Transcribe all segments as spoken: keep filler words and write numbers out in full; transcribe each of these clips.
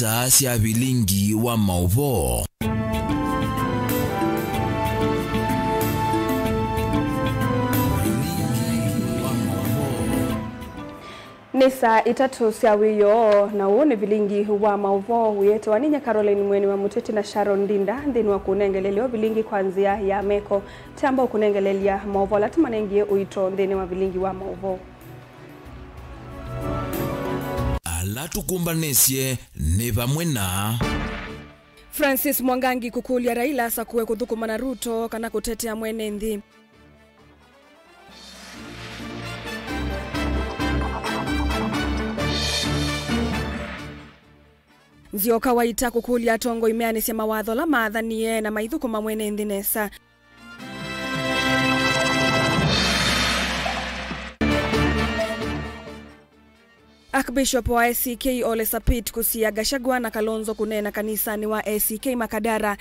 Saa sya vilingi wa maũvoo. Vilingi wa maũvoo. Nĩ saa itatũ sya wĩoo, na ũũ nĩ vilingi wa maũvoo wĩetawa nĩ nye Caroline Mweni wa Mũteti na Sharon Ndinda nthĩnĩ wa kũnengelelya vilingi kwa nzĩa ya meko. Tamba ũkũnengelelya maũvoo ala tũmanengie ũito nthĩnĩ wa vilingi wa maũvoo. Ala tũkũmbanĩsye nĩ vamwe na Francis Mwangangi kũkũlya Raila asakũe kũthũkũma na Ruto kana kũtetea mwene nthĩ. Nzioka Waita kũkũlya atongoi meanĩsye mawatho ala maathanie na maithũkũma mwene nthĩ nesa. Archbishop wa A C K Ole Sapit kũsia Gachagua na Kalonzo kũneena kanisanĩ wa A C K Makadara.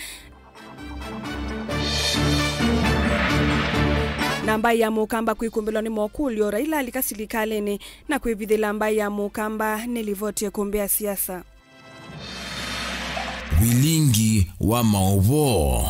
Na mbaĩ ya Mũkamba kwĩkumbĩlwa nĩ mokũlyo, Raila alika silikalĩnĩ na kwĩvithĩla mbaĩ ya Mũkamba nĩ livoti ĩkũmbĩ ya siasa. Vilingi wa maũvoo.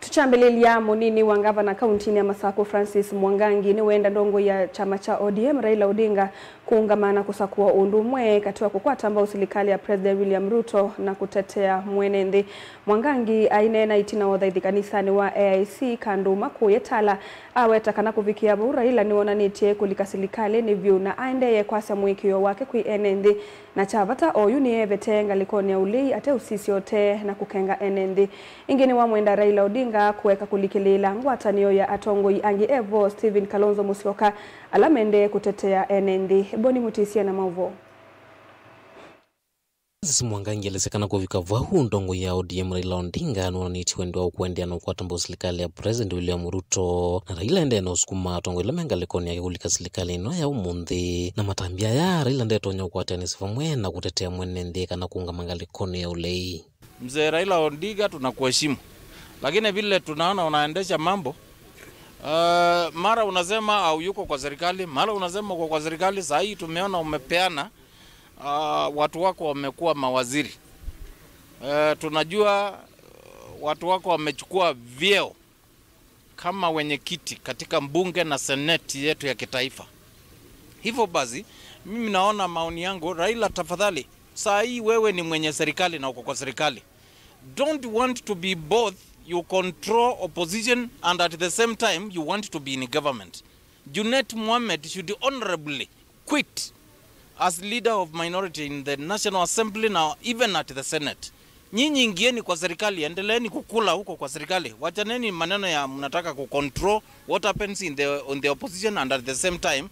Tũkyambĩlĩlya, mũnini wa ngavana kauntinĩ ya Masakũ Francis Mwangangi nĩwenda ndongoi ya kyama kya O D M Raila Odinga kũũngama na kũsakũa ũndũ ũmwe katĩ wa kũkwata mbau silikalĩ ya President William Ruto na kũtetea mwene nthĩ. Mwangangi aineena ĩtina wa ũthaithi kanisanĩ wa A I C Kanduma kũyetala, aweta kana kũvikĩa vau Raila nĩwonanĩtye kũlika silikalĩnĩ vyũ na aendee kwasya mũĩkĩĩo wake kwĩ ene nthĩ. Na kya vata, oyu nĩevete ngalĩkonĩ ya ũlei ate ũsisya ũtee na kũkenga ene nthĩ. Ĩngĩ nĩwamwenda Raila Odinga kũeka kũlikĩlĩĩla ngwatanĩo ya atongoi angĩ e vo, Stephen Kalonzo Musyoka, ala mendee kũtetea ene nthĩ. Boni Mũtĩsye na maũvoo. Francis Mwangangi elesya kana kũvika vau, ndongoi ya O D M Raila Odinga nĩwonanĩtye wendi wa kũendeea na ũkwata mbau silikalĩ ya President William Ruto, na Raila endee na ũsukuma atongoi ala me ngalĩkonĩ yake kũlika silikalĩ ĩno ya ũmũnthĩ. Na matambya aya, Raila ndetonya ũkwatanĩsya vamwe na kũtetea mwene nthĩ kana kũũngama ngalĩkonĩ ya ũlei. Mzee Raila Odinga, tunakuheshimu, lakini vile tunaona unaendesha mambo, uh, mara unasema au yuko kwa serikali, mara unasema uko kwa serikali. Saa hii tumeona umepeana, uh, watu wako wamekuwa mawaziri. Uh, tunajua, uh, watu wako wamechukua vyeo kama wenyekiti katika bunge na seneti yetu ya kitaifa. Hivyo basi, mimi naona, maoni yangu, Raila, tafadhali, saa hii wewe ni mwenye serikali na uko kwa serikali. Don't want to be both, you control opposition and at the same time you want to be in government. Junet Mohammed should honorably quit as leader of minority in the National Assembly, now even at the Senate. Nyinyi ingieni kwa serikali, endeleeni kukula huko kwa serikali. Wachaneni maneno ya mnataka kucontrol what happens in the, in the opposition, and at the same time,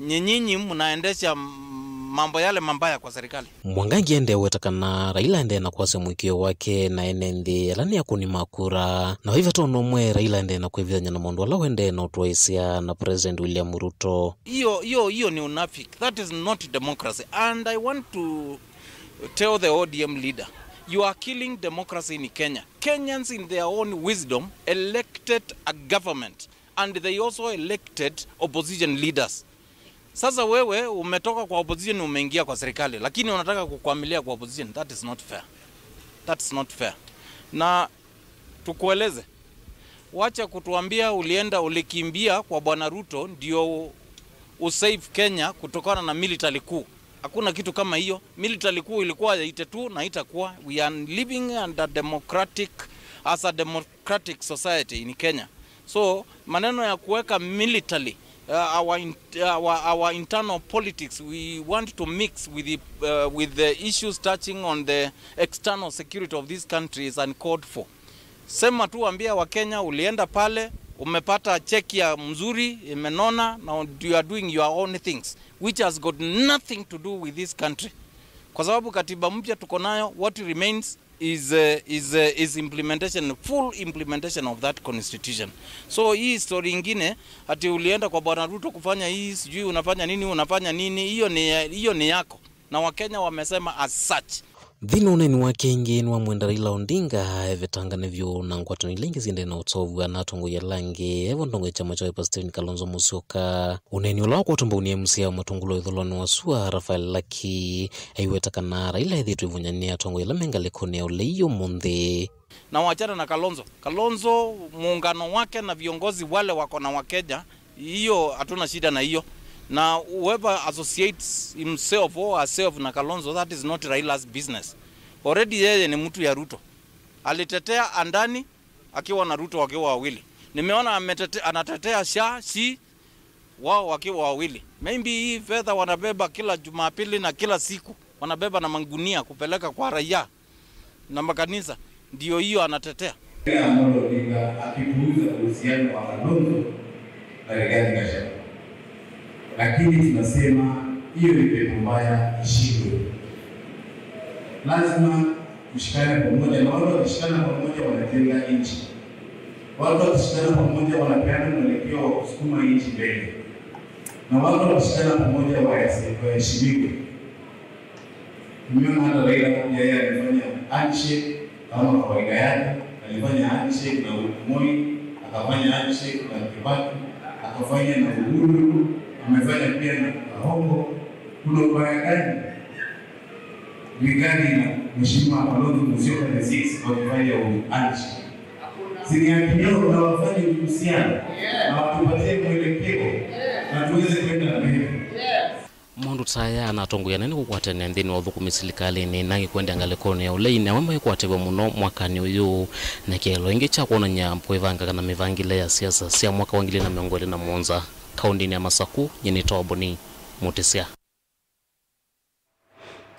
nyi-, nyinyi mnaendesha m-, mambo yale mabaya kwa serikali. Mwangangi endee weta kana Raila endee na kwasya mũĩkĩĩo wake na ene nthĩ ala nĩ akũni ma kura. Na vaivata ũndũ ũmwe, Raila endee na kwĩvithany'a na maũndũ ala wendee na ũtwaĩsya na President William Ruto. Hiyo, hiyo, hiyo ni unafiki. That is not democracy. And I want to tell the O D M leader, you are killing democracy in Kenya. Kenyans in their own wisdom elected a government and they also elected opposition leaders. Sasa wewe umetoka kwa opposition, umeingia kwa serikali, lakini unataka kukwamilia kwa opposition. That is not fair. That's not fair. Na tukueleze, wacha kutuambia ulienda, ulikimbia kwa Bwana Ruto ndio u-, usave Kenya kutokana na military coup. Hakuna kitu kama hiyo. Military coup ilikuwa ya eighty-two na itakuwa. We are living under democratic, as a democratic society in Kenya. So, maneno ya kuweka military, uh, our in-, our, our internal politics, we want to mix with the, uh, with the issues touching on the external security of this country is uncalled for. Sema tu, ambia Wakenya ulienda pale, umepata cheki ya mzuri, imenona, na you are doing your own things, which has got nothing to do with this country. Kwa sababu katiba mpya tuko nayo, what remains is, uh, is, uh, is implementation, full implementation of that constitution. So hii story ingine ati ulienda kwa Bwana Ruto kufanya hii, sijui unafanya nini, unafanya nini, hiyo ni, hiyo ni yako. Na Wakenya wamesema as such. Nthĩnĩ wa ũneeni wake ĩngĩ nĩwamwenda Raila Odinga evetangane vyũ na ngwatanĩo ila ingĩ syĩendee na ũtovu na atongoi ala angĩ, evo ndongoi kyama kya Wiper Stephen Kalonzo Musyoka. Ũneeni ũla wakwatwa mbau nĩ M C A wa Matungulu ĩthũlonĩ wa sua Raphael Lucky aiweta kana Raila ethĩĩtwe ĩvũnyanĩ atongoi ala me ngalĩkonĩ ya ũlei ũmũnthĩ. Na wachana na Kalonzo. Kalonzo, muungano wake na viongozi wale wako na Wakenya, hiyo hatuna shida na hiyo. Na whoever associates himself or herself na Kalonzo, that is not Raila's business. Already yeye ni mtu ya Ruto. Alitetea Andani akiwa na Ruto wakiwa wawili. Nimeona ametete-, anatetea Sha, Shi, wao wakiwa wawili. Maybe hii fedha wanabeba kila Jumapili na kila siku, wanabeba na magunia kupeleka kwa raia na makanisa, ndio hiyo anatetea. Raila Amolo Odinga akipuuza uhusiano wa Kalonzo na Rigathi Gachagua. Lakini tunasema hiyo ni pepo mbaya ishindwe. Lazima tushikane pamoja, na watu wakishikana pamoja wanajenga nchi. Watu wakishikana pamoja wanapeana mwelekeo wa kusukuma nchi mbele. Na watu wakishikana pamoja wahesi-, waheshimiwe. Tumeona hata Raila pia yeye alifanya handshake kama kawaida yake, alifanya handshake na Uhuru Moi, akafanya handshake na Kibaki, akafanya na Uhuru, amefanya pia na Karongo. Kuna ubaya gani Rigathi na Mheshimiwa Kalonzo Musyoka the sixth wakifanya handshake? Si ni haki yao na wafanye uhusiano na watupatie mwelekeo na tuweze kwenda mbele. Maũndũ ta aya na atongoi anene kũkwatene nthĩnĩ wa ũthũkũmi silikalĩnĩ na angĩ kwendea ngalĩkonĩ ya ũlei nĩmo maikwatĩwe mũno mwakanĩ ũyũ, na kĩeleelo ĩngĩ kya kwonany'a kwĩvanga kana mĩvangĩle ya siasa sya mwaka wa ngili na mĩongo ĩlĩ na mũonza kaũndĩnĩ ya Masaku. Nyie nĩ Toboni Mũtĩsya.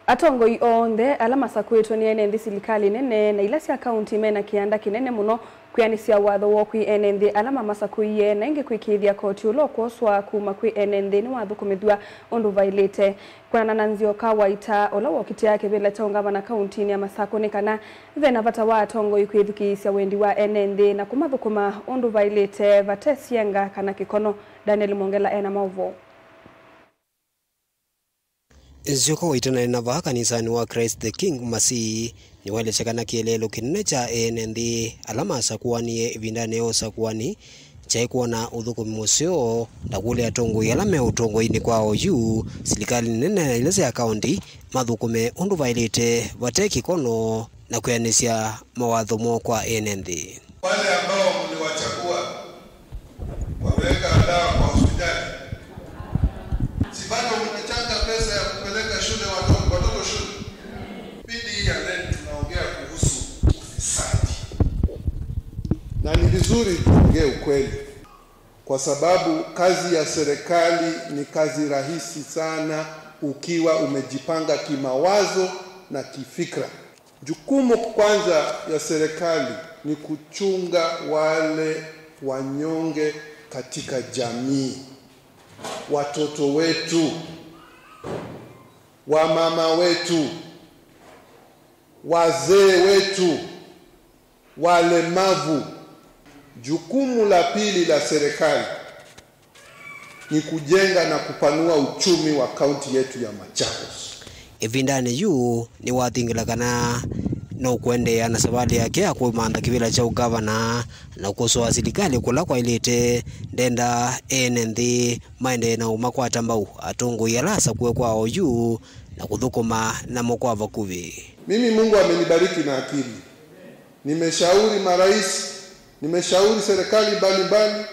Atongoi onthe ala masakũĩtwe nĩ ene nthĩ silikalĩ nene na ila sya kaunti mena kĩanda kĩnene mũno kwĩanĩsya watho woo kwĩ ene nthĩ ala mamasakũie, na ĩngĩ kwĩkĩĩthya koti ũla ũkwoswa kuma kwĩ ene nthĩ nĩwathũkũmĩthw'a ũndũ vaĩlĩte. Kwonana na Nzioka Waita, ũla wokitĩa kĩvĩla kya ũngavana kauntinĩ ya Masakũ, nĩ kana ve na vata wa atongoi kwĩthukĩĩsya wendi wa ene nthĩ na kũmathũkũma ũndũ vaĩlĩte vate syenga kana kĩkono. Daniel Mwongela ena maũvoo. Nzioka Waita naĩ na vaa kanisanĩ wa Christ the King Masii, nĩwaelesya kana kĩeleelo kĩnene kya ene nthĩ ala masakũanie ĩvindanĩ ya ũsakũani kyaĩ kwona ũthũkũmi mũseo na kũlya atongoi ala me ũtongoinĩ kwa oyu, silikalĩ nene na ila sya kaũnti mathũkũme ũndũ vaĩlĩte vate kĩkono na kwĩanĩsya mawatho moo kwa ene nthĩ. Wale ambao mliwachagua wameweka dawa kwa hospitali, si bado mnachanga pesa ya kupeleka shule watoto, watoto shule? Pindi hii ya leo tunaongea kuhusu ufisadi, na ni vizuri tuongee ukweli, kwa sababu kazi ya serikali ni kazi rahisi sana ukiwa umejipanga kimawazo na kifikra. Jukumu kwanza ya serikali ni kuchunga wale wanyonge katika jamii, watoto wetu, wamama wetu, wazee wetu, walemavu. Jukumu la pili la serikali ni kujenga na kupanua uchumi wa kaunti yetu ya Machakos. Ĩvindanĩ yu nĩwathingĩla kana nũkũendeea na savalĩ yake ya kũmantha kĩvĩla kya ũgavana na ũkosoa silikalĩ kũla kwaĩlĩte. Ndenda ene nthĩ maendee na ũmakwata mbau atongoi ala asakũe kwa oyu na kũthũkũma namo kwa vakuvĩ. Mimi Mungu amenibariki na akili. Nimeshauri marais, nimeshauri serikali mbalimbali.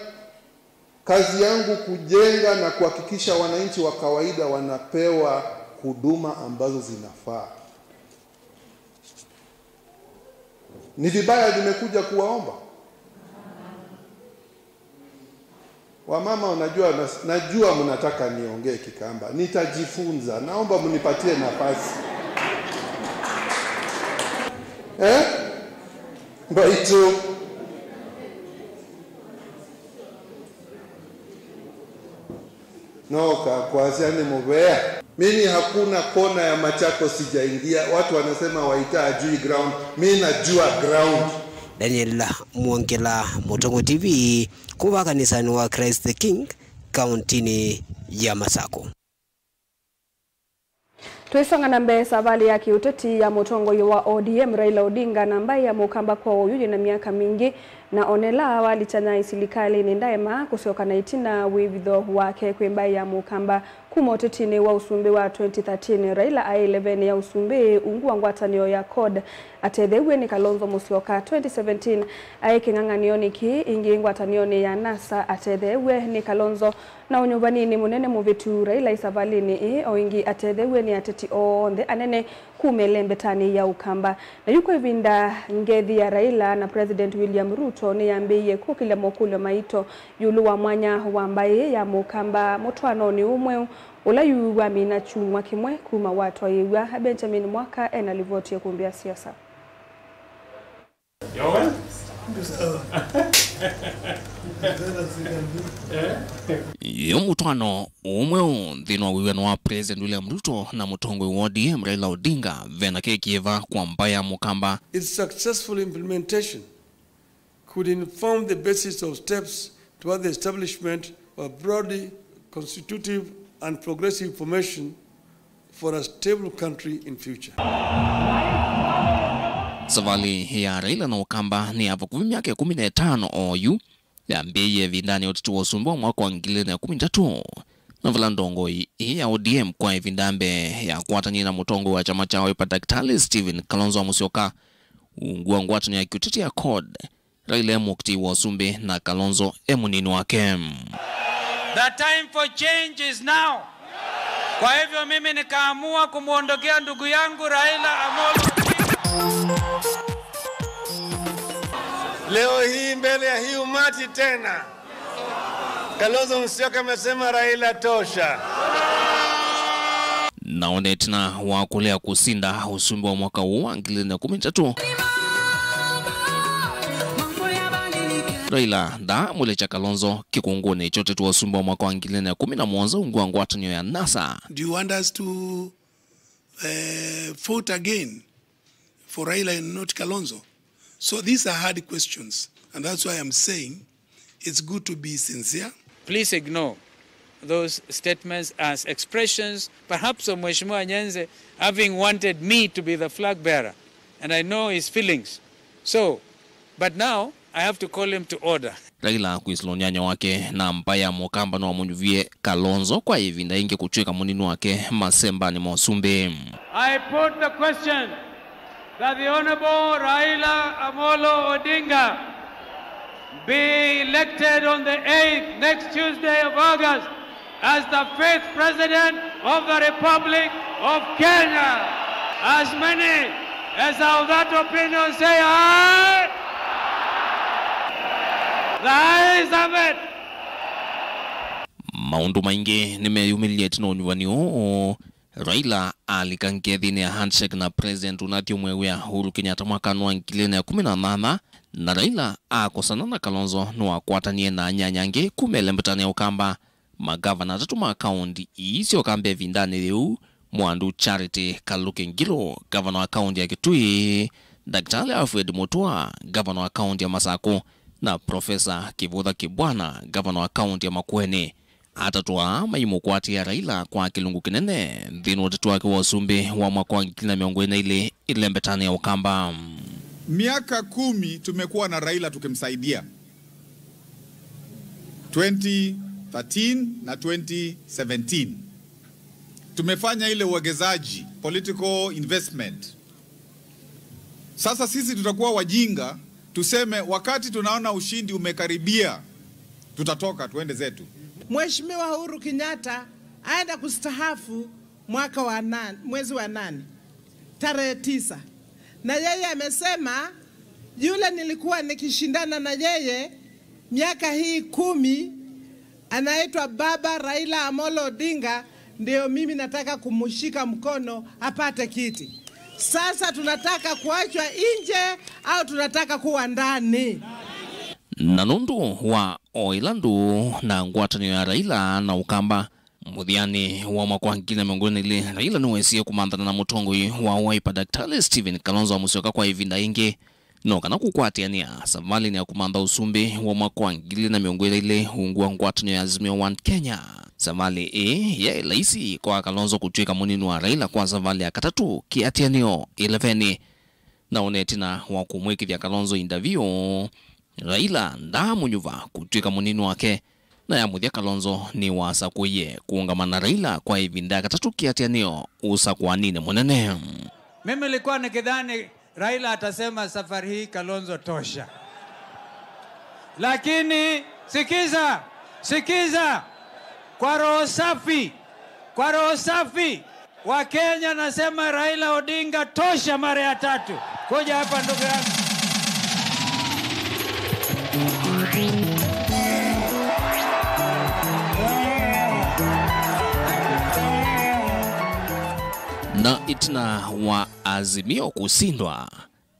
Kazi yangu kujenga na kuhakikisha wananchi wa kawaida wanapewa huduma ambazo zinafaa. Ni vibaya nimekuja kuwaomba? Wamama, unajua, nas-, najua mnataka niongee Kikamba. Nitajifunza. Naomba mnipatie nafasi. Eh? Mbaito. No ka kwasya nĩ mũvea. Mimi hakuna kona ya Machakos sijaingia. Watu wanasema Waita ajui ground. Mi najua ground. Daniel Mwongela, Mũtongoi T V, kuma kanisanĩ wa Christ the King, kauntinĩ ya Masakũ. Tũisonga na mbee, savalĩ ya kĩũteti ya mũtongoi wa O D M Raila Odinga na mbaĩ ya Mũkamba kwa oyu yĩna myaka mingĩ, na onela walikyanya isilikalĩnĩ ndaema kũsyoka na ĩtina wĩvitho wake kwĩ mbaĩ ya Mũkamba. Kuma ũtetinĩ wa ũsumbĩ wa twenty thirteen, Raila aĩ ĩlevenĩ ya ũsumbĩ ungu wa ngwatanĩo ya CORD, atetheew'e nĩ Kalonzo Musyoka. Twenty seventeen, aĩ kĩng'ang'anĩonĩ kĩĩ, ĩngĩ ngwatanĩonĩ ya NASA, atetheew'e nĩ Kalonzo. Na ũnyuvaninĩ mũnene mũvĩtu, Raila ĩ savalĩnĩ ĩĩ o ĩngĩ atetheew'e nĩ ateti onthe anene kuma ĩlembetanĩ ya Ũkamba. Na yu kwa ĩvinda, ngethi ya Raila na President William Ruto nĩyambĩĩie kũkĩlya mokũlyo maito ĩũlũ wa mwanya wa mbaĩ ya Mũkamba mũtwaanonĩ ũũ mweũ, ũla yu wamina kyumwa kĩmwe kuma watwaĩĩw'a. Benjamin Mwaka ena livoti ĩkũmbĩ ya siasa. Yo mũtwaano ũmwe nthĩnĩ wa wĩw'ano wa President William Ruto na mũtongoi wa O D M Raila Odinga, vena kĩkĩva kwa mbaĩ ya Mũkamba. Its successful implementation could inform the basis of steps toward the establishment of a broadly constitutive and progressive formation for a stable country in future. Savalĩ ya Raila na Ũkamba nĩ ya vakuvĩ myaka ĩkũmi na ĩtano oyu, yambĩĩie ĩvindanĩ ya ũteti wa ũsumbĩ wa mwaka wa ngili ilĩ na ĩkũmi na itatũ, na vala ndongoi ĩĩ ya O D M kwa ĩvinda mbee yakwatanĩe na mũtongoi wa kyama kya Wiper Daktari Stephen Kalonzo wa Musyoka ungu wa ngwatanĩo ya kĩũteti ya CORD. Raila e mũkitĩi wa ũsumbĩ na Kalonzo e mũnini wake. The time for change is now. Kwa hivyo mimi nikaamua kumwondokea ndugu yangu Raila Amolo Odinga. Leo hii mbele ya hii umati tena, Kalonzo Musyoka amesema, "Raila tosha." Na one ĩtina wa kũlea kũsinda ũsumbĩ wa mwaka ũũ wa ngili ilĩ na ĩkũmi na itatũ, Raila ndaamũlekya Kalonzo kĩkũngũnĩ kya ũteti wa ũsumbĩ wa mwaka wa ngili ilĩ na ĩkũmi na mũonza ungu wa ngwatanĩo ya NASA. Do you want us to, uh, vote again for Raila and not Kalonzo? So these are hard questions, and that's why I'm saying it's good to be sincere. Please ignore those statements as expressions, perhaps, of Mheshimiwa Nyenze having wanted me to be the flag bearer, and I know his feelings. So, but now I have to call him to order. Raila kwĩsĩla ũnyanya wake na mbaĩ ya Mũkamba nĩwamũnyuvie Kalonzo kwa ĩvinda ĩngĩ kũtw'ĩka mũnini wake masembanĩ ma ũsumbĩ. I put the question that the Honorable Raila Amolo Odinga be elected on the eighth, next Tuesday of August, as the fifth President of the Republic of Kenya. As many as are of that opinion say aye. The ayes have it. Maũndũ maingĩ nĩmeyumĩlilye ĩtina wa ũnyuvani ũũ. Raila alika ngethinĩ ya handshake na President ũnathi ũmwe wĩa Uhuru Kenyatta mwakanĩ wa ngili ilĩ na ĩkũmi na nyanya, na Raila akosana na Kalonzo nĩwakwatanie na anyanya angĩ kuma ĩlembetanĩ ya Ũkamba. Magavana atatũ ma kaũnti ii sya Ũkamba ĩvindanĩ yĩu, Mwandu Charity Kaluki Ngilu, gavana wa kaũnti ya Kitui, Daktari Alfred Mutua, gavana wa kaũnti ya Masakũ, na Profesa Kivutha Kibwana, gavana wa kaũnti ya Makueni. Atatũ aa maimũkwatĩa Raila kwa kĩlungu kĩnene nthĩnĩ wa ũteti wake wa ũsumbĩ wa mwaka wa ngili na mĩongo ĩlĩ na ilĩ ĩlembetanĩ ya Ũkamba. Miaka kumi tumekuwa na Raila tukimsaidia. Twenty thirteen na twenty seventeen. Tumefanya ile uwekezaji, political investment. Sasa sisi tutakuwa wajinga, tuseme wakati tunaona ushindi umekaribia, tutatoka, tuende zetu. Mheshimiwa Uhuru Kenyatta aenda kustahafu mwaka wa nane, mwezi wa nane, tarehe tisa. Na yeye amesema yule nilikuwa nikishindana na yeye miaka hii kumi, anaitwa Baba Raila Amolo Odinga, ndio mimi nataka kumshika mkono apate kiti. Sasa tunataka kuachwa nje au tunataka kuwa ndani? Na nũndũ wa o ĩla ndũũ na ngwatanĩo ya Raila na Ũkamba, mũthyanĩ wa mwaka wa ngili na mĩongo ĩlĩ na ilĩ, Raila nĩwesie kũmanthana na mũtongoi wa Wiper Daktari Stephen Kalonzo wa Musyoka kwa ĩvinda ĩngĩ, no kana kũkwatĩanĩa savalĩnĩ ya kũmantha ũsumbĩ wa mwaka wa ngili ilĩ na mĩongo ĩlĩ na ilĩ ungu wa ngwatanĩo ya Azimio One Kenya. Savalĩ ĩĩ yaĩ laisi kwa Kalonzo kũtw'ĩka mũnini wa Raila kwa savalĩ ya katatũ kĩatĩanĩo ĩlevenĩ. Na ona ĩtina wa kũmwĩkĩthya Kalonzo interview, Raila ndaamũnyuva kũtw'ĩka mũnini wake, na ya mũthya Kalonzo nĩwasakũie kũũngama na Raila kwa ĩvinda ya katatũ kĩatĩanĩo ũsakũaninĩ mũnene. Mimi nilikuwa nikidhani Raila atasema, "Safari hii Kalonzo tosha." Lakini sikiza, sikiza, kwa roho safi, kwa roho safi, Wakenya, nasema Raila Odinga tosha mara ya tatu. Kuja hapa, ndugu yangu. Na ĩtina wa Azimio kũsindwa,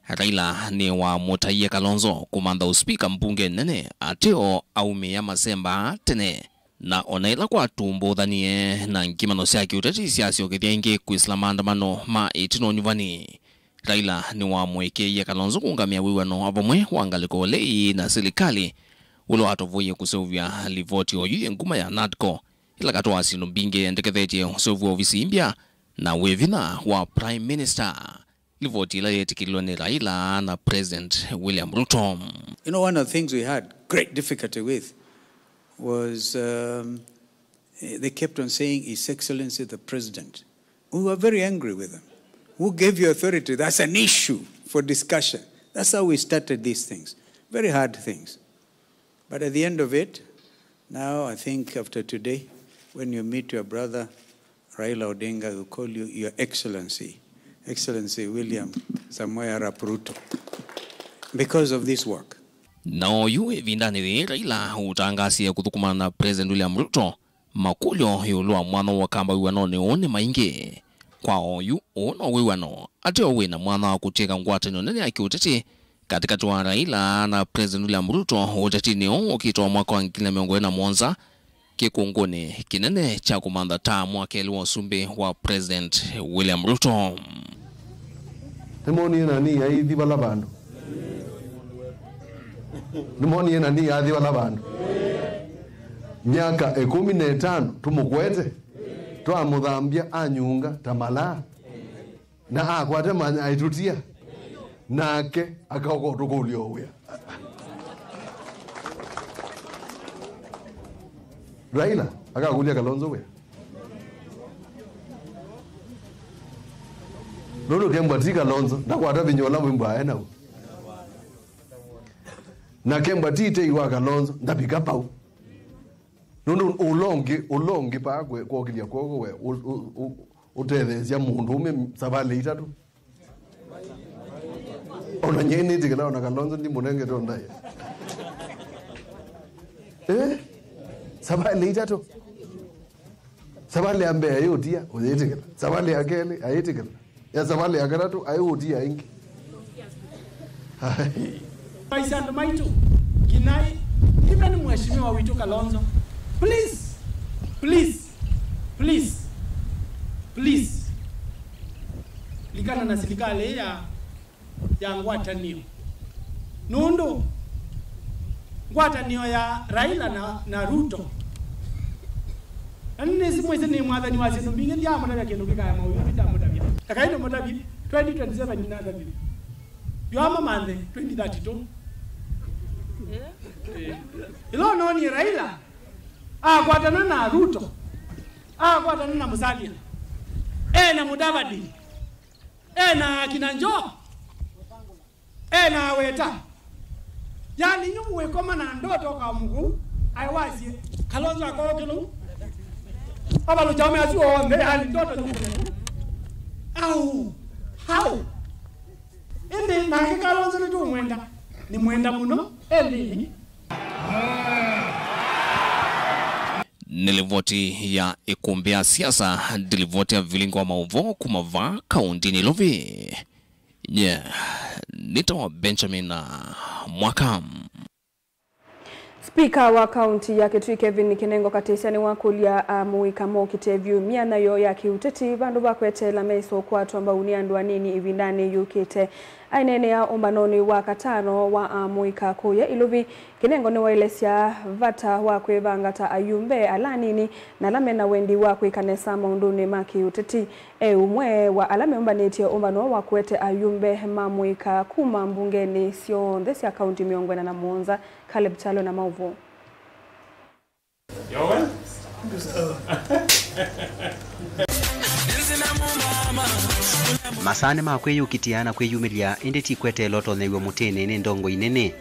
Raila nĩwamũtaie Kalonzo kũmantha ũspika mbunge nene ateo aumĩa masemba tene. Na ona ĩla kwatumbũthanie na ngimano sya kĩũteti syasyokethya ĩngĩ kwĩsĩla maandamano ma ĩtina ũnyuvani, Raila nĩwamũĩkĩĩie Kalonzo kũũngamĩa wĩw'ano vamwe wa ngalĩko ũlei na silikalĩ, ũla watovoie kũseũvya livoti oyu yĩ nguma ya NADCO, ĩla katĩ wa syĩndũ mbingĩ yendekethetye ũseũvĩ wa ovisi mbya na wĩ vinya wa Prime Minister. Livoti ĩla yeetĩkĩlilwe nĩ Raila na President William Ruto. You know, one of the things we had great difficulty with was, um, they kept on saying, "His Excellency the President." We were very angry with them. Who gave you authority? That's an issue for discussion. That's how we started these things. Very hard things. But at the end of it, now I think after today, when you meet your brother Raila Odinga, he will call you Your Excellency, Excellency William Samoei Arap Ruto, because of this work. Na oyu ĩvindanĩ yĩĩ, Raila ũtangaasie kũthũkũmana na President William Ruto makũlyo ĩũlũ wa mwanya wa kamba wĩw'anonĩ ũũ nĩ maingĩ. Kwa oyu, ũũ no wĩw'ano ateo wĩ na mwanya wa kũtw'ĩka ngwatanĩo nene ya kĩũteti katĩkatĩ wa Raila na President William Ruto ũtetinĩ ũũ ũkĩte wa mwaka wa ngili na mĩongo ĩlĩ na mũonza, kĩkũngũnĩ kĩnene kya kũmantha taa mwa kelĩ wa ũsumbĩ wa President William Ruto. Nĩmwonie nani aithi vala vandũ? Nĩmwonie nani athi vala vandũ? Myaka ĩkũmi na ĩtano tũmũkwete, twamũthambya anyunga ta malaa. Na akwate manya aitũtia, nake akaoka ũtũkũlya o wĩa. Raila akakũlya Kalonzo wĩa. Nũndũ kembwa ti Kalonzo, ndakwata vinya ũla wĩmbwa ae naw'o. Na kembwa ti tei wa Kalonzo, ndavika pau. Nũndũ ũla ũngĩ, ũla ũngĩ paa kwe-, kwokĩlya kw'oko we, ũ-, ũ-, ũ-, ũtetheesya mũndũũme savalĩ itatũ. Ona nyie nĩtĩkĩla ona Kalonzo ndimũnengete ũndaĩa. Eh? Savalĩ itatũ. Savalĩ ya mbee ayĩũtia, ũyĩtĩkĩla. Savalĩ ya kelĩ, ayĩtĩkĩla. Ya savalĩ ya katatũ, ayĩũtia ĩngĩ. Aisye andũ maitũ, nginai, even mheshimiwa witũ Kalonzo, please, please, please, please, likana na silikalĩ ĩĩ ya, ya ngwatanĩo. Nũndũ ngwatanĩo ya Raila na, na Ruto, na nĩnĩsĩ mwĩsĩ nĩ mwathani wa syĩndũ mbingĩ, ndyamũtavya kĩndũ kĩkaya maũyũ, ndyamũtavya. Ekai nĩmũtavye, twenty twenty-seven nĩnatavye. Yo amamanthe twenty thirty-two. Ĩla ũnoonie Raila akwatana na Ruto, akwatana na Musalia, e na Mudavadi, e na akina Joho, e na aweta. Yani, nyumu wĩkoma na ndoto ka mũkũ, aĩ wasye, Kalonzo akookĩlũ. Avalũkya ome asu onthe, yani, ndoto nyumu. Au, how? Ĩndĩ nake Kalonzo nĩtũmwenda, nĩmwenda mũno, ĩndĩ. Nĩ livoti ya ĩkũmbĩ ya siasa, ndi livoti ya vilingi wa maũvoo kuma vaa kaũntĩnĩ Nairobi. Nye nĩtawa Benjamin Mwaka. Spika wa kaunti ya Kitui Kevin Kinengo Katisya nĩwakũlya amũika mokite vyũ myanya yoo ya kĩũteti vandũ va kweteela meso kwatwa mbau nĩ andũ anini ĩvindanĩ yũkĩte. Aineenea ũmbanonĩ wa katano wa amũika kũya Iluvi, Kinengo nĩwaelesya vata wa kwĩvanga ta ayumbe ala anini na ala mena wendi wa kwĩka nesa maũndũnĩ ma kĩũteti. E ũmwe wa ala meũmbanĩtye ũmbano wa kũete ayumbe ma mũika kuma mbungenĩ syonthe sya kaunti mĩongo ĩna na mũonza. Caleb Kyalo na maũvoo. Masaa nĩ ma kwĩyũkitĩa na kwĩyumĩlya, ĩndĩ ti kweteela ũtonyeew'e mũtĩnĩ nĩ ndongoi nene.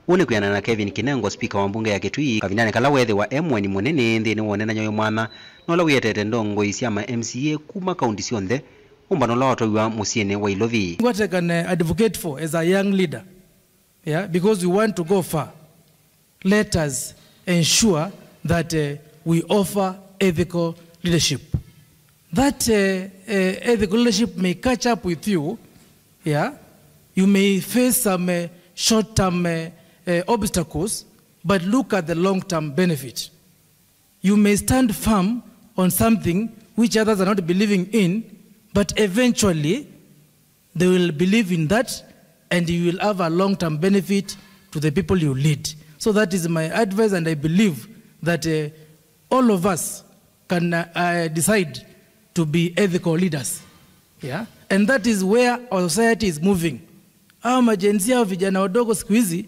Ũũ nĩ kwĩanana na Kevin Kinengo, spika wa mbunge ya Kitui, kavindanĩ kala weethĩwa e mũeni mũnene nthĩnĩ wa ũnenany'a wĩ mwanya na ũla wĩetete ndongoi sya ma M C A kuma kaunti syonthe, ũmbano ũla watwaiwa mũsyĩnĩ wa Ilovi. What I can, uh, advocate for as a young leader, yeah, because we want to go far. Let us ensure that, uh, we offer ethical leadership. That, uh, uh, ethical leadership may catch up with you. Yeah, you may face some, uh, short-term, uh, uh, obstacles, but look at the long-term benefit. You may stand firm on something which others are not believing in, but eventually they will believe in that, and you will have a long-term benefit to the people you lead. So that is my advice, and I believe that, uh, all of us can, uh, uh, decide to be ethical leaders. Yeah? And that is where our society is moving. Hawa majenzi, hawa vijana wadogo siku hizi,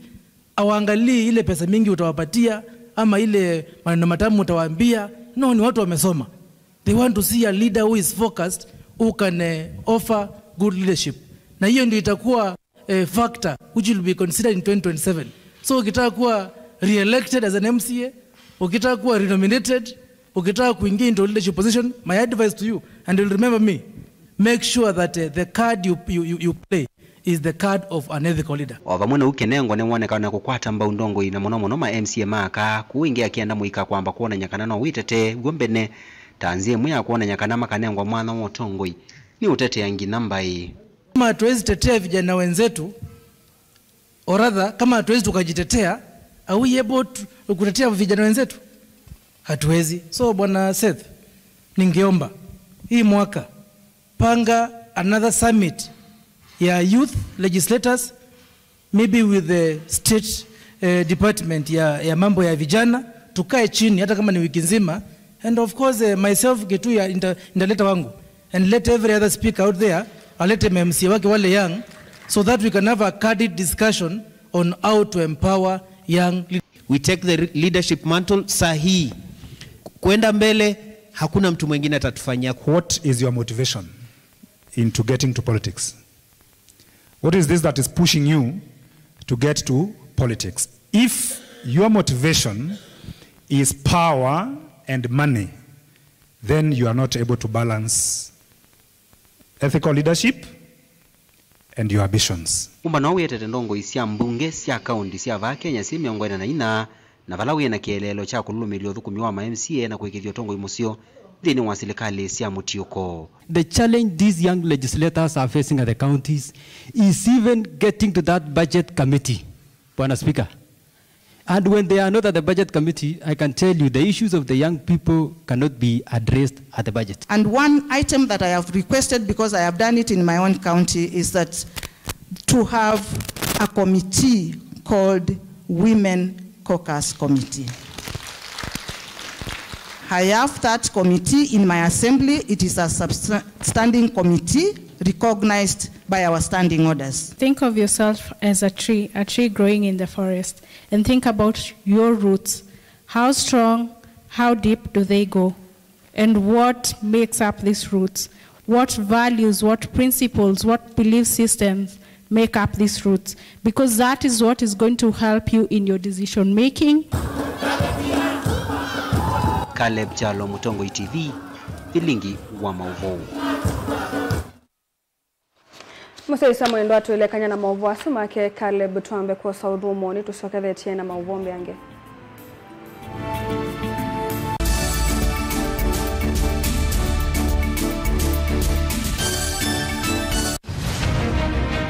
hawaangalii ile pesa mingi utawapatia ama ile maneno matamu utawaambia. No, ni watu wamesoma. They want to see a leader who is focused, who can, eh, offer good leadership. Na hiyo ndio itakuwa, eh, factor which will be considered in twenty twenty-seven. So ukitaka kuwa re-elected as an M C A, ukitaka kuwa renominated, ukitaka kuingia into leadership position, my advice to you, and you'll remember me, make sure that, eh, the card you, you, you, you play is the card of an ethical leader. O vamwe na ũu, Kinengo nĩwonekana kũkwata mbau ndongoi na mũno mũno ma M C A ma aka, kũu ĩngĩ akĩenda mũika kwamba kwonany'a kana no wĩtetee w'o mbene ta nzĩa ĩmwe ya kwonany'a kana makanengwa mwanya wa ũtongoi nĩ ũtetea nginya mbaĩ. Kama hatuwezi tetea vijana wenzetu, or rather, kama hatuwezi tukajitetea, are we able to kutetea vijana wenzetu? Hatuwezi. So, Bwana Seth, ningeomba hii mwaka panga another summit ya youth legislators, maybe with the state, eh, department ya, ya mambo ya vijana, tukae chini hata kama ni wiki nzima, and of course, eh, myself Gitui, nita-, nitaleta wangu, and let every other speaker out there alete ma M C A wake wale young, so that we can have a candid discussion on how to empower young leaders. We take the re-, leadership mantle sahi. Kwenda mbele, hakuna mtu mwingine atatufanyia. What is your motivation into getting to politics? What is this that is pushing you to get to politics? If your motivation is power and money, then you are not able to balance ethical leadership and your ambitions. Ũmbano ũũ wĩetete ndongoi sya mbunge sya kaunti sya vaa Kenya syĩ mĩongo ĩna na inya, na vala wĩ na kĩeleelo kya kũlũlũmĩlya ũthũkũmi wa ma M C A na kũĩkĩĩthya ũtongoi mũseo nthĩnĩ wa silikalĩ sya mũtiũko. The challenge these young legislators are facing at the counties is even getting to that budget committee, Bwana Speaker. And when they are not at the budget committee, I can tell you the issues of the young people cannot be addressed at the budget. And one item that I have requested, because I have done it in my own county, is that to have a committee called Women Caucus Committee. I have that committee in my assembly. It is a substa-, standing committee recognized by our standing orders. Think of yourself as a tree, a tree growing in the forest, and think about your roots. How strong, how deep do they go? And what makes up these roots? What values, what principles, what belief systems make up these roots? Because that is what is going to help you in your decision making. Caleb Kyalo, Mũtongoi T V, Vilingi wa Maũvoo. Mũsyaĩĩsya mwendwa, twĩlekany'a na maũvoo asu make Caleb, twambe kwosa ũthũmũo, nĩtũsyokethetye na maũvoo mbeange.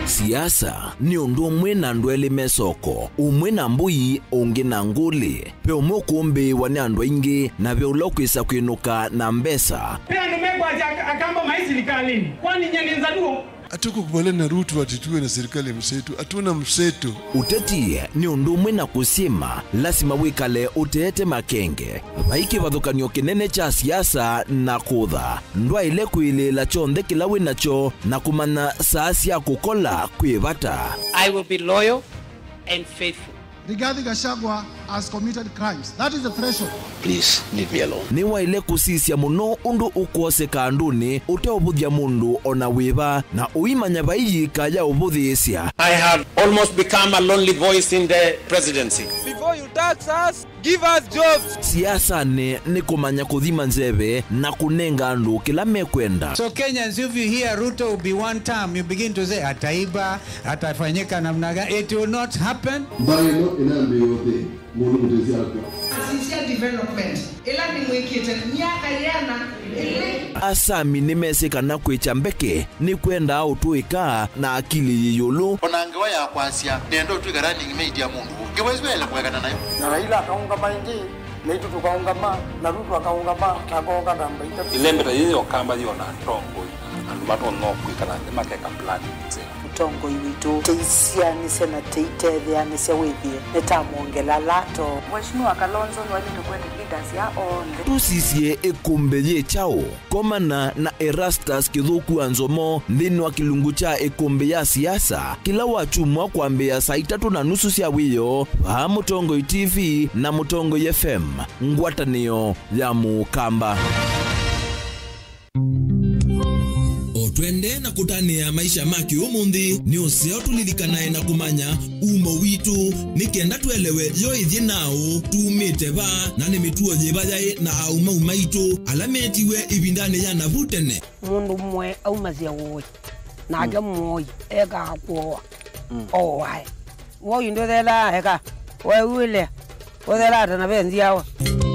Siasa nĩ ũndũ ũmwe na andũ elĩ me soko, ũmwe na mbũi, ũngĩ na ngũlĩ. Ve ũmwe ũkũmbĩĩwa nĩ andũ aingĩ, na ve ũla ũkwĩsa kwĩnũka na mbesa. Ve andũ mekwasya ak-, Akamba maĩ silikalĩnĩ. Kwani nyie nĩ Nzaluo? Hatukukubaliana na Ruto ati tuwe na serikali ya mseto. Hatuna mseto. Ũteti nĩ ũndũ ũmwe na kũsyĩma, lasima wĩkale ũteete makenge. Vai kĩvathũkany'o kĩnene kya siasa na kũtha. Ndwaĩle kwĩlĩĩla kyonthe kĩla wĩ nakyo na kũmanya saa sya kũkola kwĩ vata. I will be loyal and faithful. Rigathi Gachagua has committed crimes. That is the threshold. Please leave me alone. Nĩwaĩle kũsisya mũno ũndũ ũkwoseka andũnĩ ũteũvũthya mũndũ o na wĩva, na ũimanya vai yĩika ya ũvũthĩĩsya. I have almost become a lonely voice in the presidency. Before you tax us, give us jobs. Siasanĩ nĩ kũmanya kũthima nzeve na kũnenga andũ kĩla mekwenda. So Kenyans, if you hear Ruto will be one term, you begin to say, ataiba, atafanyika namna gani? It will not happen. Mbaĩ ĩno ĩnambĩĩe ũthĩ, mũndũ mũtĩsĩ akw'a. Asisya development ĩla nĩmwĩkĩte myaka yĩana ĩlĩ. Asami nĩmesĩ kana kwĩkya mbeke nĩkwendaa ũtũĩka na akili yĩ ĩũlũ. O na ngewa ya kwasya, nĩenda ũtw'ĩka running mate ya mũndũ ũngĩ, ngewa ĩsu yaĩle kũekana nayo. Na Raila akaũngama ĩngĩ. Naitũ tũkaũngama, na Ruto akaũngama, na akooka namba itatũ. Ĩlembe ta yĩĩ ya Ũkamba yĩona atongoi, andũ matonya kwĩkala nthĩ makeka plan nzeo. Mũtongoi witũ, tũisianĩsya na tũitetheanĩsya wĩthĩe nĩtamwongela lato. Mheshimiwa Kalonzo nĩwaĩlĩte kũete leaders ya onthe. Tũsisye ĩkũmbĩ yĩ kyaũ? Komana na Erastus Kĩthũku wa Nzomo nthĩnĩ wa kĩlungu kya ĩkũmbĩ ya siasa kĩla wakyumwa kwambĩĩa saa itatũ na nusu sya wĩoo vaa Mũtongoi T V na Mũtongoi F M, ngwatanĩo ya Mũkamba. O twendee na kũtanĩa maisha ma kĩũmũnthĩ, nĩ ũseo tũlilikanae na kũmanya umo witũ, nĩ kenda tũelewe yo ĩthyĩ naaũ, tumĩte va, na nĩ mĩtuo yĩva yaĩ na aũmau maitũ ala meetiwe ĩvindanĩ ya navu tene. Mũndũ ũmwe aumasya ũĩ, nake mũoi ekaa kũoa, ooae. Woi ndũthelaa eka, weew'ĩle, ũthelaa ta na ve nzyawa.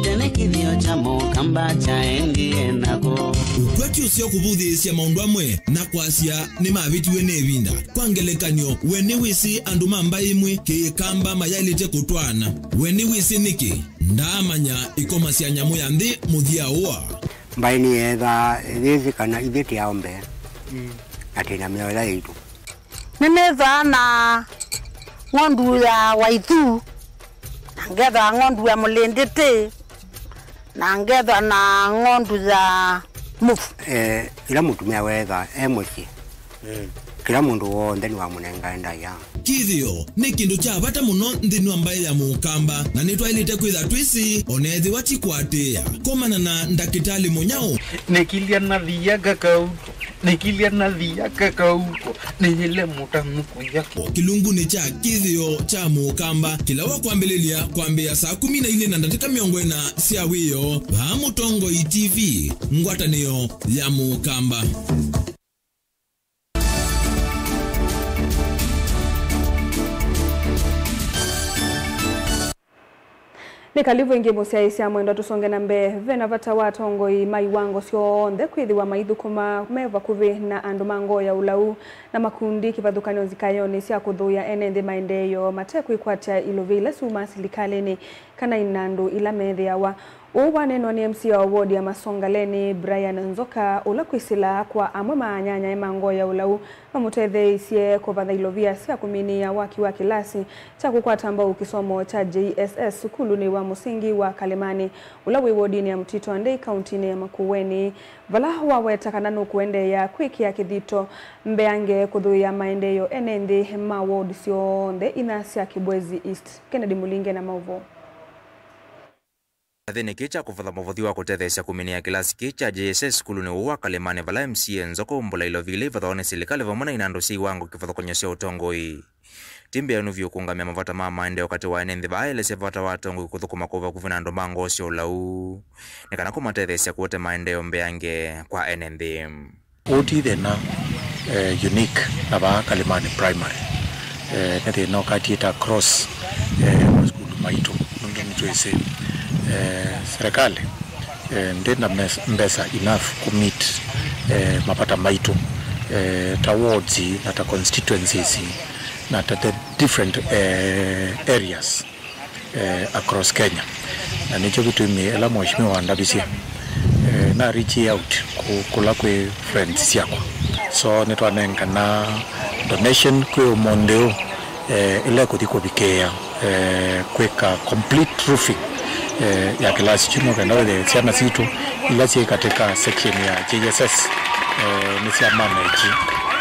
Tene kĩthĩo kya Mũkamba kyaendie nako. Ũkw'a ti ũseo kũvũthĩĩsya maũndũ amwe na kwasya nĩmavĩtiwe nĩ ĩvinda. Kwa ngelekany'o, we nĩwĩsĩ andũ ma mbaĩ ĩmwe Kĩkamba mayaĩlĩte kũtwaana? We nĩwĩsĩ nĩkĩ? Ndaamanya ĩkoma sya nyamũ ya nthĩ mũthya ũa. Mbaĩ nĩyeethaa yĩsĩ kana ithyĩ tĩ aũmbe na twĩ na mĩao ĩla yaitũ. Nĩnĩthaa na ng'ondu ya waithu, na ngethwa ng'ondu ya mũlĩndĩtĩ, na ngethwa na ng'ondu ya mũvu. Eh, ĩla mũtumĩa weetha e mũsyĩ, kĩla mũndũ w'onthe nĩwamũnengae ndaĩa. Kĩthĩo nĩ kĩndũ kya vata mũno nthĩnĩ wa mbaĩ ya Mũkamba, na nĩtwaĩlĩte kwĩtha twĩsĩ, o na ethĩwa ti kũatĩĩa. Komana na Ndakĩtalĩ Mũnyaũ. Nĩkilya na thia kakauko, nĩkilya na thia kakauko, nĩyĩle mũtanu kũya. O kĩlungunĩ kya Kĩthĩo kya Mũkamba, kĩla wakwambĩlĩlya kwambĩĩa saa kũmi na ilĩ na ndatĩka mĩongo ĩna sya wĩoo, vaa Mũtongoi T V, ngwatanĩo ya Mũkamba. Nĩ kalivu ĩngĩ mũsyaĩĩsya mwendwa, tũsonge na mbee. Ve na vata wa atongoi ma iwango syonthe kwĩthĩwa maithũkũma me vakuvĩ na andũ ma ngoo ya ũlau na makundi kĩvathũkany'o nzikaĩonĩ sya kũthũĩa ene nthĩ maendeeo mate kwĩkwatya ilovia ila syumaa silikalĩnĩ kana inandũ ila methĩawa. Ũu waneenwa nĩ M C A wa wodi ya Masongaleni, Brian Nzoka, ũla kwĩsĩla kwa amwe ma anyanyae ma ngoo ya ũlau mamũtetheeisye kũvatha ilovia sya kũminĩĩa waki wa kĩlasi kya kũkwata mbau kĩsomo kya J S S sukulunĩ wa mũsingi wa Kalemani, ũla wĩ wodinĩ ya Mtito Andei, kauntinĩ ya Makueni, vala waweta kana nũkũendeea kwĩkĩa kĩthito mbeange kũthũĩa maendeeo ene nthĩ ma ward syonthe inya sya Kibwezi East. Kennedy Mulinge na maũvoo. Kyathĩnĩ kĩĩ kya kũvatha mũvothi wa kũtetheesya kũminĩa kĩlasi kĩĩ kya J S S sukulunĩ ũũ wa Kalemani, vala M C A Nzoka aumbũla ilovia ila ivathawa nĩ silikalĩ vamwe na inandũ sya iwango kĩvathũkany'o sya ũtongoi. Ti mbĩanu vyũ kũũngamya mavata ma maendeeo katĩ wa ene nthĩ, vaaelesya vata wa atongoi kũthũkũma kwa vakuvĩ na andũ ma ngoo sya ũlau nĩ kana kũmatetheesya kũete maendeeo mbeange kwa ene nthĩ. Ũũ ti thĩna, eh, unique na vaa Kalimani Primary. Eh, nĩ thĩna ũkatiĩte across, eh, masukulu maitũ, nũndũ nĩtwĩsĩ, eh, serikali, eh, ndĩ na mes-, mbesa enough kũ meet, eh, mavata maitũ, eh, ta wards na ta constituencies na ta the different, eh, areas, eh, across Kenya. Na nĩkyo kĩtumi ĩla Mheshimiwa wandavisye, eh, na reach out kũ-, kũla kwĩ friends syakwa, So nĩtwanengana donation kwĩ ũmũnthĩ ũũ, eh, ĩla ĩkũthi kũvikĩĩa, eh, kwĩka complete roofing, eh, ya kĩlasi kĩu, nĩkenda wĩthĩe syana sitũ ila syĩ katĩ ka section ya J S S, eh, nĩsya manage,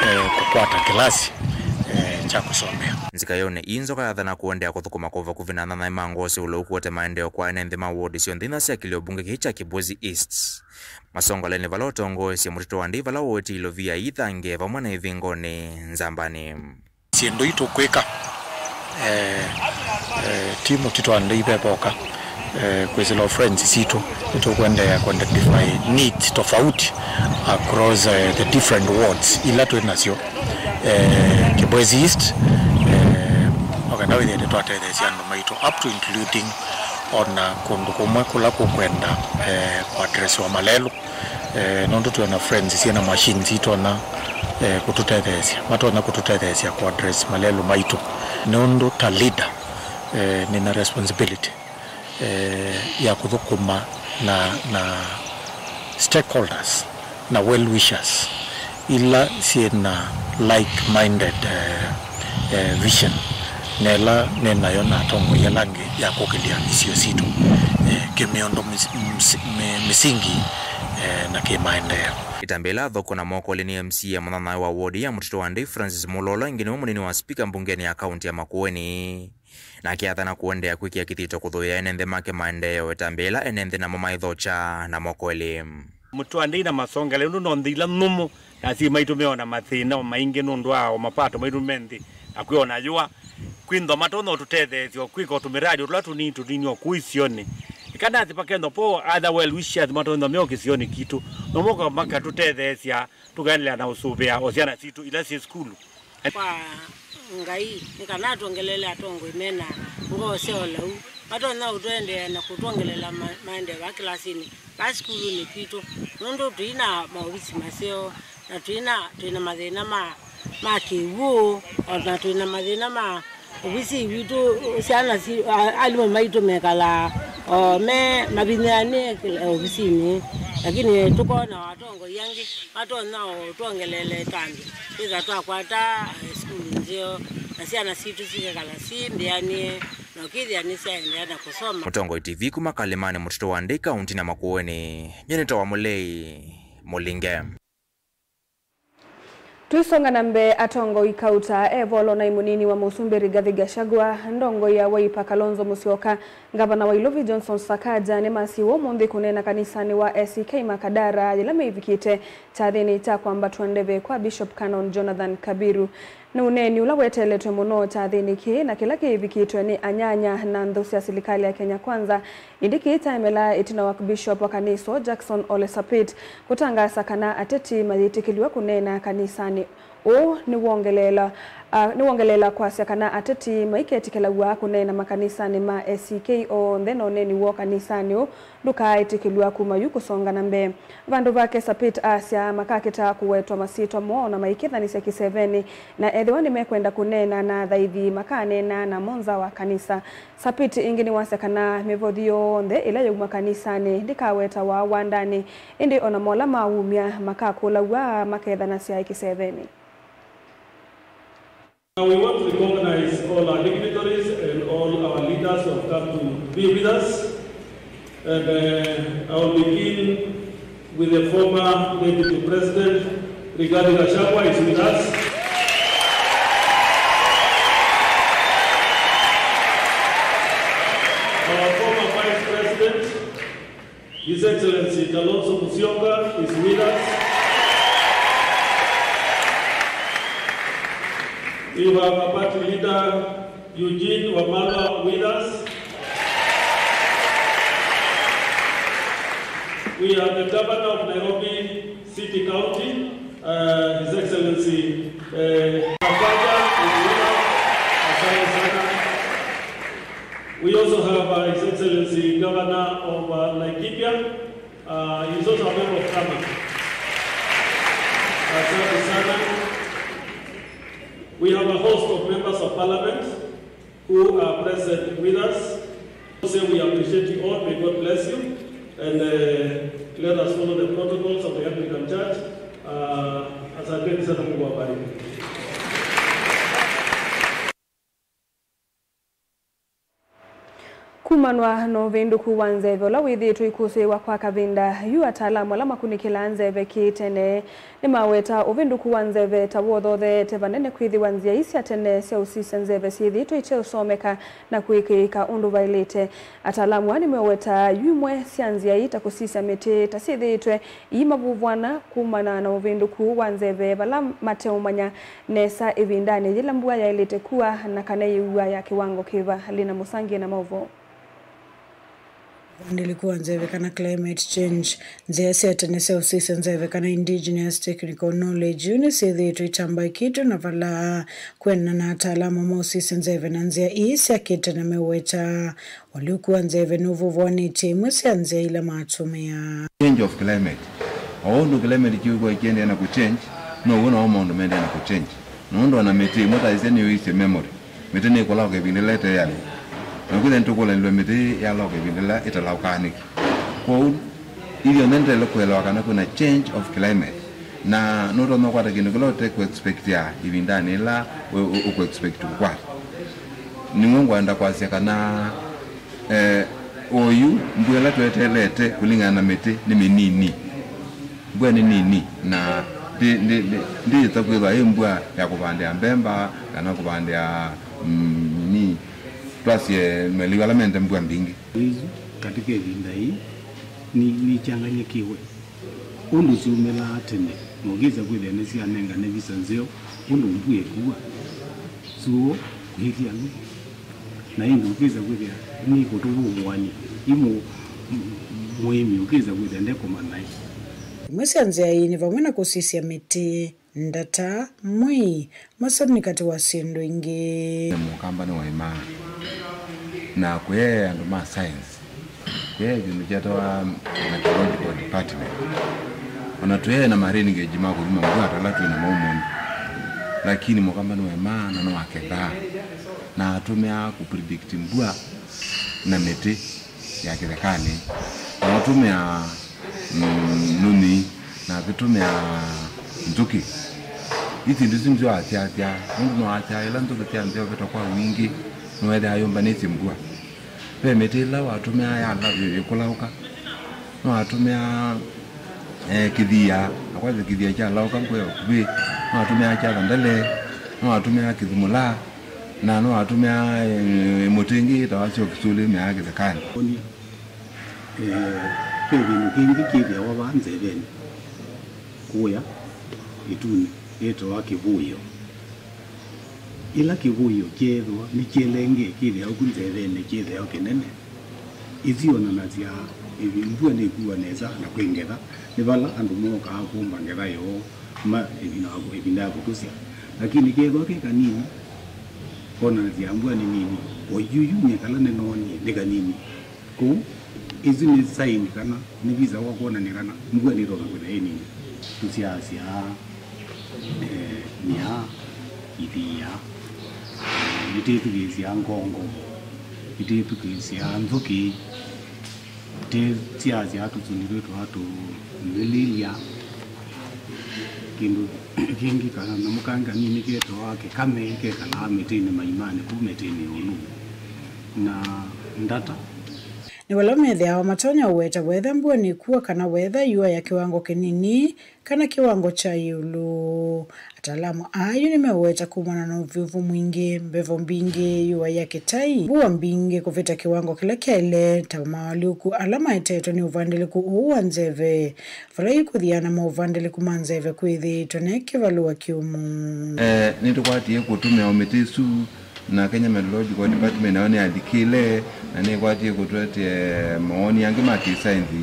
eh, kũkwata kĩlasi, eh, kya kũsomea. Nzika yone ii nzoka yathana kũendeea kũthũkũma kwa vakuvĩ na anyanyae ma ngoo sya ũlau kũete maendeeo kwa ene nthĩ ma ward syonthe inya sya kĩlio mbunge kĩĩ kya Kibwezi East. Masongolenĩ vala ũtongoesye mũtitũ wa Ndei vala wooĩtye ilovia ii thange vamwe na ĩvingonĩ Nzambanĩ. Syĩndũ itũkwĩka, eh, eh, ti mũtitũ wa Ndei vevoka, eh, kwĩsĩla friends sitũ, nĩtũkũendeea kũ identify needs tofauti across, eh, the different wards ila twĩ nasyo, eh, Kibwezi East, eh, o kenda wĩthĩe nĩtwatetheesya andũ maitũ up to including ona kũndũ kũmwe kũla kũkwenda, eh, kũaddressiwa malelũ. Eh, nũndũ twĩ na friends syĩ na machines itonya, eh, kũtũtetheesya, matonya kũtũtetheesya kũaddress malelũ maitũ. Nũndũ ta leader, eh, nĩna responsibility, eh, ya kũthũkũma na, na stakeholders na well wishers ila syĩ na like-minded, eh, eh, vision, na ĩla nĩ nayo na atongoi ala angĩ ya kũkĩlya isio sitũ, eh, kĩmĩondo, mis-, ms-, mi-, mĩsingi, eh, na kĩmaendeeo. Ĩtambya ĩla athokwa na Mokoeli nĩ M C A mũnyanyae wa ward ya mũtitũ wa Ndei Francis Mulolo, ĩngĩ nĩwe mũnini wa spika mbungenĩ ya kaunti ya Makueni. Nake athana kũendeea kwĩkĩa kĩthito kũthũĩa ene nthĩ make maendeeo, ĩtambya ĩla ene nthĩ namo maĩthokya na Mokoeli. Mũtitũ wa Ndei na Masongole, ũndũ no nthĩ ila nyũmũ, na asyai maitũ meona mathĩna o maingĩ nũndũ wa o mapato maitũ me nthĩ, na kwĩ ona yũa. Kwĩthwa matonya ũtũtetheesya o kwĩka o tũmĩradi o tũla tũnini tũnini o kũu isionĩ. Ĩkanathi pakethwa po other well wishers matonya me o kĩsionĩ kitũ, no moka makatũtetheesya tũkaendelea na ũsũvĩa o syana sitũ ila syĩ sukulu. Kwa Ngai, nĩ kana atwongelele atongoi mena ngoo sya ũlau, matonya ũtũendeea na kũtwongelela ma-, maendeeo vaa kĩlasinĩ, vaa sukulunĩ kwitũ, nũndũ tũi na maovisi maseo, na tũi na, twĩ na mathĩna ma, ma kĩw'ũ, o na twĩ na mathĩna ma ovisi witũ, syana si, a-, alimũ maitũ mekalaa o me mavinyĩanĩe kĩla ovisinĩ, lakini tũkona atongoi angĩ matonya o twongelele ĩtambya, twĩtha twakwata, eh, sukulu nzeo, na syana sitũ sikekala si mbĩanĩe, na ũkĩthĩa nĩsyaendeea na kũsoma. Mũtongoi T V kuma Kalimani, mũtitũ wa Ndei, kaunti na Makueni. Nyie nĩtawa Mũlei Mũlinge. Tũisonga na mbee, atongoi kauta Evolo naĩ mũnini wa mũsumbĩ Rigathi Gachagua, ndongoi ya Wiper Kalonzo Musyoka, ngavana wa Ilovi Johnson Sakaja nĩmasiiwe ũmũnthĩ kũneena kanisanĩ wa A C K Makadara yĩla meĩvikĩte kyathĩnĩ kya kwambatw'a ndeve kwa Bishop Canon Jonathan Kabiru. Nĩ ũneeni ũla weteeletwe mũno kyathĩnĩ kĩĩ na kĩla kĩĩvikĩtwe nĩ anyanya na nthũ sya silikalĩ ya Kenya Kwanza, ĩndĩ kĩĩ kyaemelaa ĩtina wa Bishop wa kanisa ũũ Jackson Ole Sapit kũtangaasa kana ateti mayĩtĩkĩlw'a kũneena kanisanĩ. Ũũ nĩwongeleela, a, nĩwongeleela kwasya kana ateti maiketĩkĩlaw'a kũneena makanisanĩ ma A C K onthe, na ũneeni woo kanisanĩ ũũ ndũkaaĩtĩkĩlw'a kuma yu kũsonga na mbee. Vandũ vake, Sapit asya makakĩtaa kũwetwa masyĩtwa moo na maikethanĩsya kĩsevenĩ, na ethĩwa nĩmekwenda kũneena na athaithi, makaneena namo nza wa kanisa. Sapit ĩngĩ nĩwasya kana mĩvothi yonthe ĩla yauma kanisanĩ ndĩkawetawa wandanĩ, ĩndĩ o na mola maumya makakũlaw'a makethanasya kĩsevenĩ. Now we want to recognize all our dignitaries and all our leaders who have come to be with us. And, uh, I will begin with the former Deputy President, Rigathi Gachagua is with us. Our former Vice President, His Excellency Kalonzo Musyoka is with us. We have our party leader, Eugene Wamalwa, with us. We have the governor of Nairobi City County, uh, His Excellency, uh, Sakaja is with us. Asante sana. We also have, uh, His Excellency Governor of, uh, Laikipia. Uh, he is also a member of Parliament. Asante sana. We have a host of members of Parliament who are present with us. So we appreciate you all. May God bless you. And, uh, let us follow the protocols of the Anglican Church. Uh, as Asanteni sana, Mungu awabariki. Kumanwa na ũvĩndũku wa nzeve ũla wĩthĩĩtwe ikũsĩĩwa kwa kavinda, yu ataalamu ala makunĩkĩlaa nzeve kĩ tene nĩmaweta ũvĩndũku wa nzeve ta wothotheete vanene kwĩthĩwa nzĩa ii sya tene sya ũsisya nzeve syĩthĩĩtwe iteũsomeka na kũĩkĩĩka ũndũ vaĩlĩte. Ataalamu aa nĩmeũweta yu imwe sya nzĩa ii ta kũsisya mĩtĩ ta syĩthĩĩtwe ii mavuvwana kumana na ũvĩndũku wa nzeve vala mateũmanya nesa ĩvindanĩ yĩla mbua yaĩlĩte kua na kana yĩua ya kĩwango kĩva. Lina Mũsangie na maũvoo. Ũvandĩlĩku wa nzeve kana climate change. Nzĩa sya tene sya ũsisya nzeve kana indigenous technical knowledge yu nĩsyĩthĩĩtwe itambaĩkĩtwe na vala kwĩanana na ataalamu ma ũsisya nzeve na nzĩa ii sya kĩtene meũweta ũalyũku wa nzeve nũvũvũanĩtye imwe sya nzĩa ila matũmĩaa. Change of climate. O ũndũ climate change ĩkwĩkwa ĩkĩendeea na kũ change, now'o namo maũndũ mendeea na kũ change. Nũndũ ona mĩtĩ ĩmwe ta ĩsya nĩyũisye memory. Mĩtĩ nĩkũlaũka ĩvinda ĩla ĩteĩanĩw'a. Na kwĩthĩa nĩtũkũlanĩlw'a mĩtĩ yalaũka ĩvinda ĩla ĩtalaũkaa nĩkĩ? Kwoou, ithyonthe nĩtwaĩle kũelewa kana kwĩna change of climate. Na nũtonya ũkwata kĩndũ kĩla ũte kũ expectia ĩvindanĩ ĩla ũ- ũ- ũkũ expect kũkwata. Nĩw'o ngwenda kwasya kana, eh, oyu mbua ĩla tweteelete kũlingana na mĩtĩ nĩ mĩnini. Mbua nĩ nini na ndĩ- ndĩ- ndĩ- ndĩĩsa kwĩthwa ĩ mbua ya kũvandĩa mbemba kana kũvandĩa, mm, nini, twasye maliu ala mende mbua mbingĩ. Isu katika ĩvinda yĩĩ ni- nichanganyĩkĩwe. Ũndũ syumĩlaa tene, na ũkĩsa kwĩthĩa nĩsyanengane visa nzeo, ũndũ mbua ĩkua, syũa kũĩthya lũ, na ĩndĩ ũkĩsa kwĩthĩa nĩkũtũvũvũany'a, i mũ- mũ- mũĩmi ũkĩsa kwĩthĩa ndekũmanya ĩ. Imwe sya nzĩa ii nĩ vamwe na kũsisya mĩtĩ, ndata, mwei, masoni katĩ wa syĩndũ ingĩ. Mũkamba nĩwaimaa na kũyaĩ andũ ma science. Kũyaĩ kĩndũ kyetawa meteorological department. Ona tũyaĩ na ma rain gauge ma kũthima mbua ta ala twĩ namo ũmũnthĩ. Lakini mũkamba nĩwaimaa na nĩwakethaa. Na atũmĩaa kũ predict mbua na mĩtĩ ya kĩthekanĩ. Na atũmĩaa, mm, nyũnyi, na akĩtũmĩa nzũkĩ. Ii syĩndũ isu nĩsyo asyaasya, nũndũ no asyaa ĩla nzũkĩ sya nzĩa ũvĩta kwa wingĩ, nĩwethĩaa yũmbanĩsye mbua. Ve mĩtĩ ĩla watũmĩaa yala- ĩ- ĩkũlaũka, no watũmĩaa, eh, kĩthia, akwasya kĩthia kyalaũka ngwea ũkuvĩ, no watũmĩaa kya thandale, no watũmĩaa kĩthumũla, na no watũmĩaa, eh, ĩmũtĩ ĩngĩ ĩtawa syo kĩsũlĩ ĩmĩaa kĩthekanĩ. Eh, ve kĩndũ kĩngĩ kĩthĩawa vaa nzevenĩ, kũya ĩtunĩ, yĩtawa kĩvũĩo. Ĩla kĩvũĩo kyeethĩwa nĩkyelenge kĩthĩawa ku nzevenĩ, kĩthĩawa kĩnene, ĩsyonanasya ĩvi- mbua nĩkua nesa na kwĩ ngetha, nĩ vala andũ mokaa kũmba ngetha yoo ma ĩvinda wa- ĩvinda ya kũtũsya. Lakini kethĩwa kĩ kanini, konanasya mbua nĩ nini. O yu yu nĩ kala nĩnoonie nĩ kanini. Kwoou, ĩsu nĩ saini kana nĩ visa wa kwonany'a kana mbua nĩtonya kwĩthĩa ĩ nini. Tũsyaasya, eh, mĩaa, ithia, nĩtwĩthukĩĩsya ngongo, nĩtwĩthukĩĩsya nzũkĩ, tũsyaasya tũsũni twĩtũ tũmĩlĩlya. Kĩndũ kĩngĩ kanyamũ kangĩ kanini ketawa kĩkame kekalaa mĩtĩnĩ maimanĩ kũu mĩtĩnĩ ĩũlũ. Na ndata. Nĩ vala methĩawa matonya ũweta wetha mbua nĩkua kana wetha yũa ya kĩwango kĩnini kana kĩwango kya ĩũlũ. Ataalamu aa yu nĩmeũweta kumana na ũvyũvu mwingĩ, mbevo mbingĩ, yũa ya kĩtai, mbua mbingĩ kũvĩta kĩwango kĩla kyaĩle, ta maũalyũku ala maetetwe nĩ ũvandĩlĩku ũũ wa nzeve, vala ikũthiana maũvandĩlĩku ma nzeve kwĩthĩĩtwe ne kĩvalũa kĩũmũ. Eh, nĩtũkwatie kũtũmĩa o mĩtĩ ĩsu na Kenya Meteorological Department nayo nĩyalikĩle na nĩkwatie kũtũetee mawoni angĩ ma kĩsaenzi,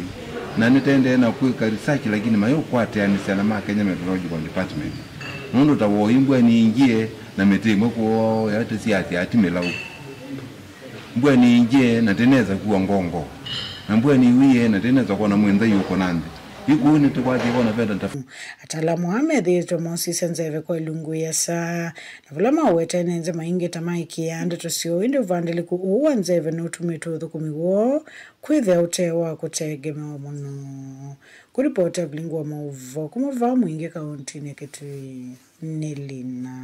na nĩtendee na kwĩka research, lakini mayũkwatĩanĩsya na ma Kenya Meteorological Department. Nũndũ ta woi mbua nĩingie na mĩtĩ ĩmwe kũoo yaĩte siasya ti mĩlau. Mbua nĩingie na tĩnesa kua ngongo, na mbua nĩiwie na tĩnesa kwona mwĩnthai ũkũna nthĩ. Yu kũu nĩtũkwatĩĩwe na veta ta Ataalamu aa methĩĩtwe mosisya nzeve kwa ilungu ĩasa, na vala mawetene nzĩ maingĩ ta maĩkĩĩaa ndeto syoo, ĩndĩ ũvandĩlĩku ũũ wa nzeve nũtumĩtwe ũthũkũmi woo kwĩthĩa ũte wa kũtegemewa mũno. Kũlipota vilingi wa maũvoo kuma vaa Mwingĩ kauntinĩ ya Kitui, nĩ Lina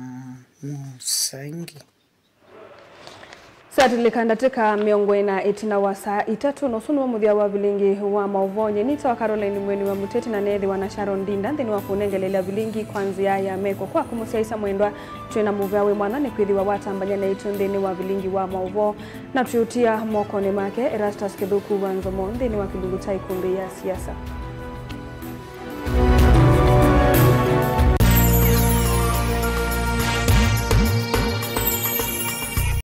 Mũsangi. Syatĩlĩka ndatĩka mĩongo ĩna ĩtina wa saa itatũ, na ũsu nĩw'o mũthya wa vilingi wa maũvoo. Nyie nĩtawa Caroline Mweni wa Mũteti, na neethĩwa na Sharon Ndinda nthĩnĩ wa kũnengeleelya vilingi kwa nzĩa ya meko. Kwaku mũsyaĩĩsya mwendwa, twĩ na mũvea wĩ mwanya nĩ kwĩthĩwa watambany'a naitũ nthĩnĩ wa vilingi wa maũvoo, na twĩũtia mokonĩ make Erastus Kĩthũku wa Nzomo nthĩnĩ wa kĩlungu kya ikundi ya siasa.